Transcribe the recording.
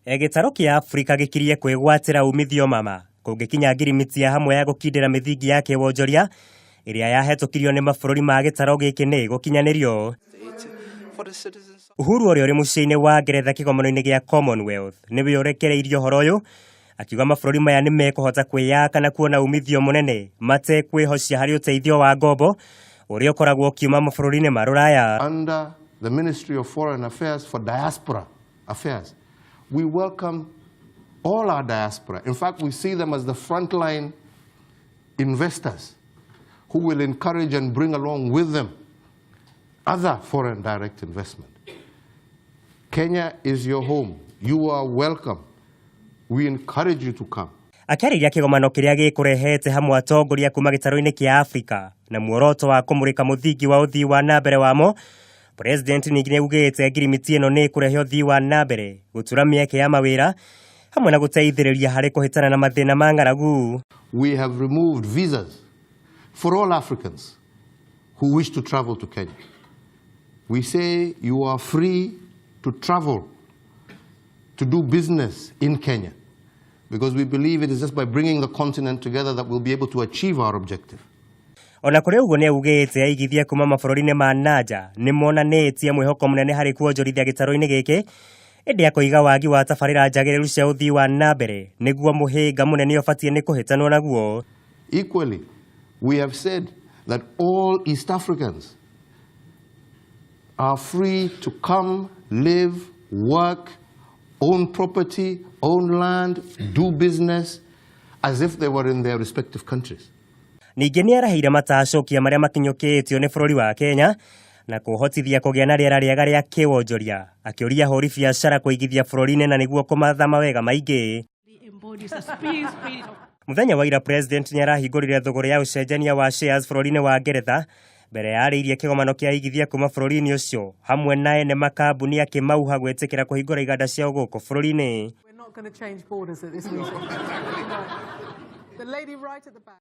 Gĩtarũ kĩa Afrika gĩkirie kwĩgwatĩra umithio mama kũngĩkinya ngirimiti ya hamwe ya gũkindĩra mĩthingi ya kĩwonjoria ĩrĩa yahetũkirio nĩ mabũrũri ma gĩtarũ gĩkĩ nĩ gũkinyanĩrio. Uhuru ũrĩa ũrĩ mũciĩ-inĩ wa Ngeretha kĩgomano-inĩ gĩa Commonwealth nĩwe ũrekereirie ũhoro ũyũ akiuga mabũrũri maya nĩ mekũhota kwĩyaka na kuona umithio mũnene matekwĩhocia harĩ ũteithio wa ngombo ũrĩa ũkoragwo ũkiuma mabũrũri-inĩ ma rũraya. Under the Ministry of Foreign Affairs for Diaspora Affairs, we welcome all our diaspora. In fact, we see them as the frontline investors who will encourage and bring along with them other foreign direct investment. Kenya is your home. You are welcome. We encourage you to come. Akĩarĩria kĩgomano kĩrĩa gĩkũrehete hamwe atongoria kuma gĩtarũ-inĩ kĩa Afrika na muoroto wa kũmũrĩka mũthingi wa ũthii wa na mbere wamo, President ningĩ nĩaugĩte ngirimiti ĩno nĩ ĩkũrehe ũthii wa na mbere, gũtura mĩeke ya mawĩra hamwe na gũteithĩrĩria harĩ kũhĩtana na mathĩna ma ng'aragu. We have removed visas for all Africans who wish to travel to Kenya. We say you are free to travel, to do business in Kenya, because we believe it is just by bringing the continent together that we'll be able to achieve our objective. Ona kũrĩ ũguo, nĩ augĩte aigithia kuma mabũrũri-inĩ ma nanja nĩ monanĩtie mwĩhoko mũnene harĩ kuonjorithia gĩtarũ-inĩ gĩkĩ, ĩndĩ akoiga wagi wa tabarĩra njagĩrĩru cia ũthii wa na mbere nĩguo mũhĩnga mũnene ũbatiĩ nĩ kũhĩtanwo naguo. Equally, we have said that all East Africans are free to come, live, work, own property, own land, do business as if they were in their respective countries. Ningĩ nĩ arahĩire matacũkia marĩa makinyũkĩtio nĩ bũrũri wa Kenya na kũhotithia kũgĩa na rĩera rĩega rĩa kĩwonjoria, akĩũria ahũri biacara kũigithia bũrũri-inĩ na nĩguo kũmatha mawega maingĩ. Mũthenya wa ira, President nĩ arahingũrire thũgũrĩ ya ũcenjania wa shares bũrũri-inĩ wa Ngeretha mbere ya arĩirie kĩgomano kĩa aigithia kuma bũrũri-inĩ ũcio hamwe na ene makambuni, akĩmauha gwĩtĩkĩra kũhingũra iganda ciao gũkũ bũrũri-inĩ. We're not going to change borders at this meeting. The lady right at the back.